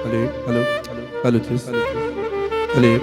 Hello, hello, hello, test. Hello.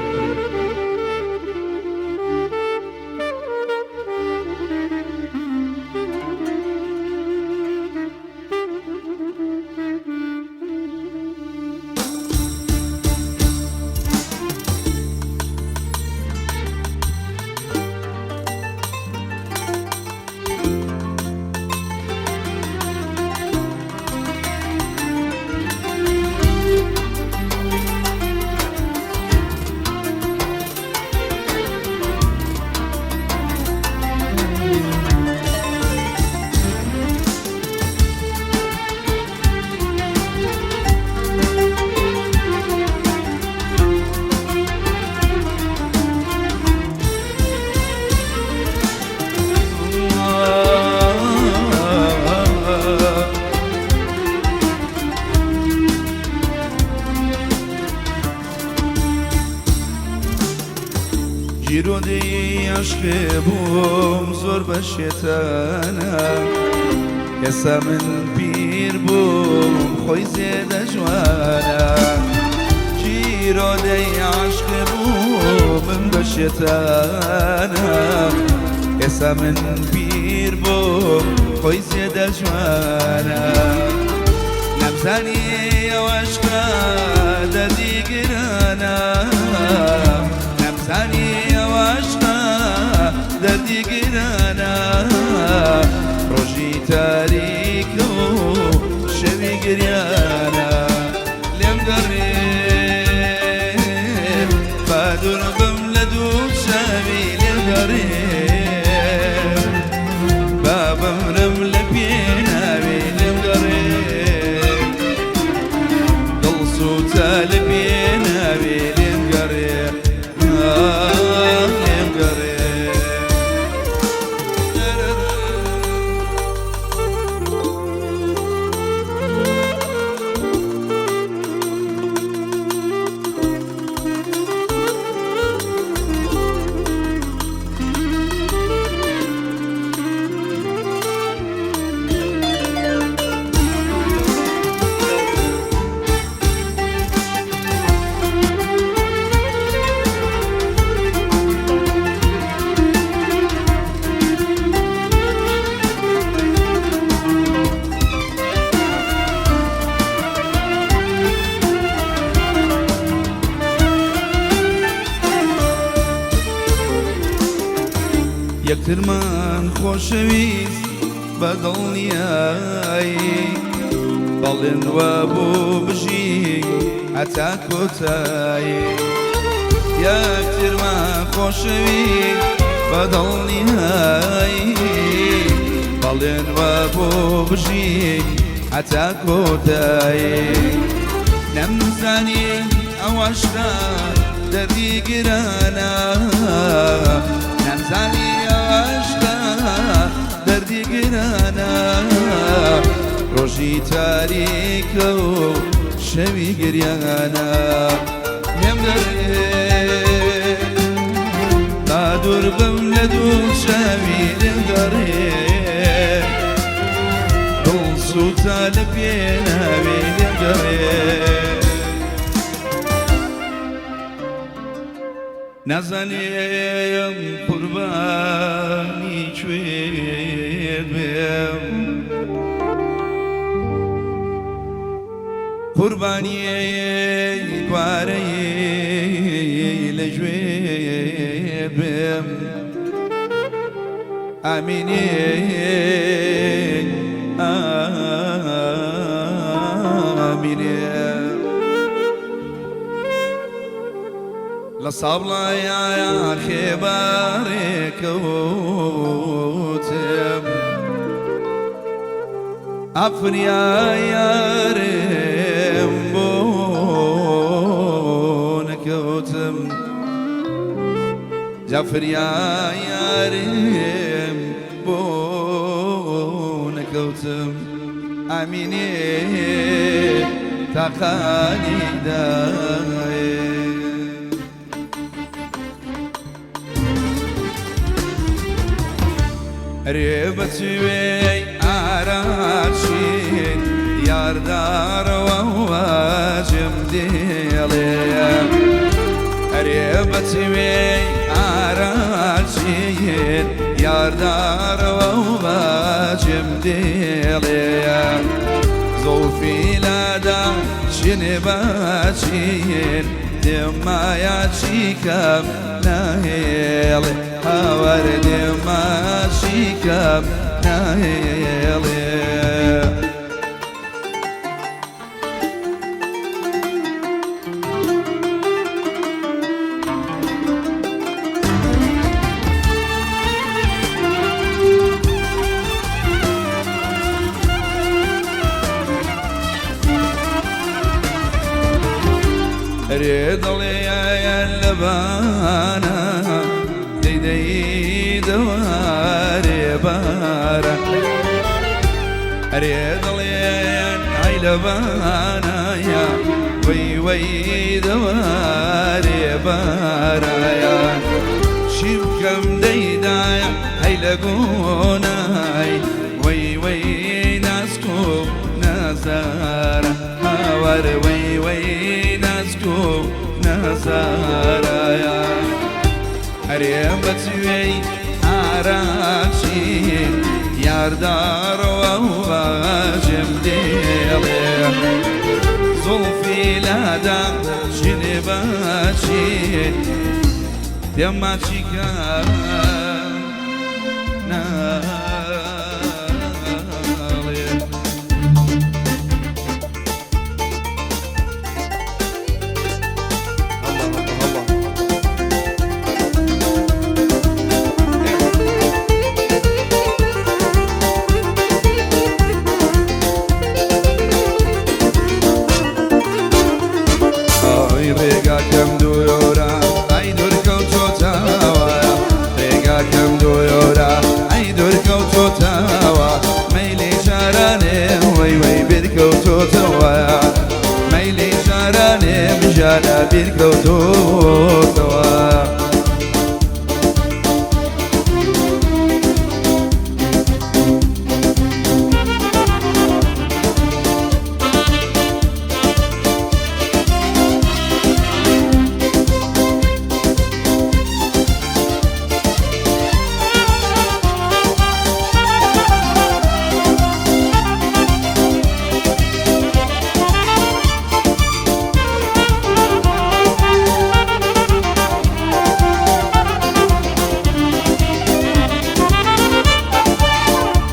گیرۆدەی عەشقێ بووم زۆر بە شێتانە، ئێستا من پیر بووم خۆی زێدە جوانە. گیرۆدەی عەشقێ بووم من بە شێتانە، ئێستا من پیر بووم خۆی زێدە جوانە. نەمزانی ئەو عەشقە دەردی گرانە، نەمزانی ئەو عەشقە دەردی گرانە. ڕۆژی تاریکە و شەوی گریانە، لێم گەڕێ با دوور بم لە دوو چاوی، لێم گەڕێ با بمرم لە پێناوی، لێم گەڕێ دڵ سووتە لە پێناوی، لێم گەڕێ لێم گەڕێ. یەکترمان خۆشەویست بە دڵنیایی، بەڵێن وا بۆ بژی هەتا کۆتایی. یەکترمان خۆشەویست بە دڵنیایی، بەڵێن وا بۆ بژی هەتا کۆتایی. نەمزانی ئەو عەشقە دەردی گرانە، نەمزانی ئەو عەشقە دەردی گرانە. ڕۆژی تاریکە و شەوی گریانە، لێم گەڕێ با دوور بم لە دوو چاوی، لێم گەڕێ دڵ سووتا لە پێناوی، لێم گەڕێ. نازانم قوربانی کوێ بێم، قوربانی گوارەی لەگوێ بێم. ئامینێ ئامینێ. لە ساڵایا خێبارێکەوتم، ئافریایارم بۆ نەکەوتم، جافریایارم بۆ نەکەوتم. ئامینێ تاقانی دایێ. ئەرێ بەچوێی ئاراچین دیاردارەوە واجم. بەچوێی ئاراچین یاردارەوە و باجم دێڵێ زوڵفی لادا چینێ باچین دێمایا چیکەم ناهێڵێ هاوار دێما چیکەم ناهێڵێ. ئەرێ دڵێیان لەبانە دەیدەی دەوارێ بارە ئەرێ دڵێن ئای لەبانایە وەی وەی دەوارێ بارایە چی بکەم دەیدایە هەی لە گۆنای وەی وەی ناسک و نازارە هاوار وەی وەی ناسک و نازارایە ئەرێ بەچوێی ئاراچین یاردارەوە واجم دێڵێ زوڵفی لادا چینێ باچین دێما چیکە ناڵێ. الله الله الله. ئای ڕێگاکەم دوورە ئای دوورکەوتۆتەوە ڕێگاکەم دوورە ئای دوورکەوتۆتەوە مەیلی جارانێ وەی وەی بیرکەوتۆتەوە مەیلی جارانێ بژانە بیرکەوتۆتەوە.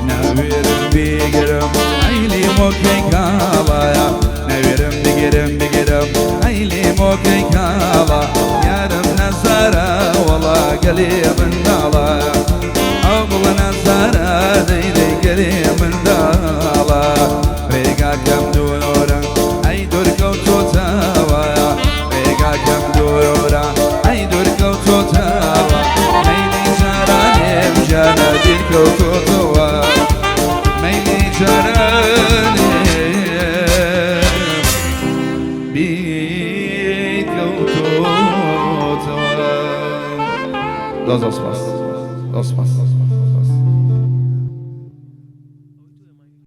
ناوێرم بگرم ئەیلی مۆکەی کاڵایە ناوێرم بگرم بگرم ئەیلی مۆکەی کاڵا یارم نەزارە وەڵا گەلێ منداڵە ئەو گوڵە نەزارە دەی دەی گەلێ منداڵە ڕێگاکەم دوورە ئەی دوورکەوتۆتەوە ڕێگاکەم دوورە ئەی دوورکەوتۆتەوە مەیلی جارانێ بژانە بیرکەوتۆتەوە مەیلی جارانێ بیرکەوتۆتەوە. زۆر زۆر سپاس، زۆر سپاس.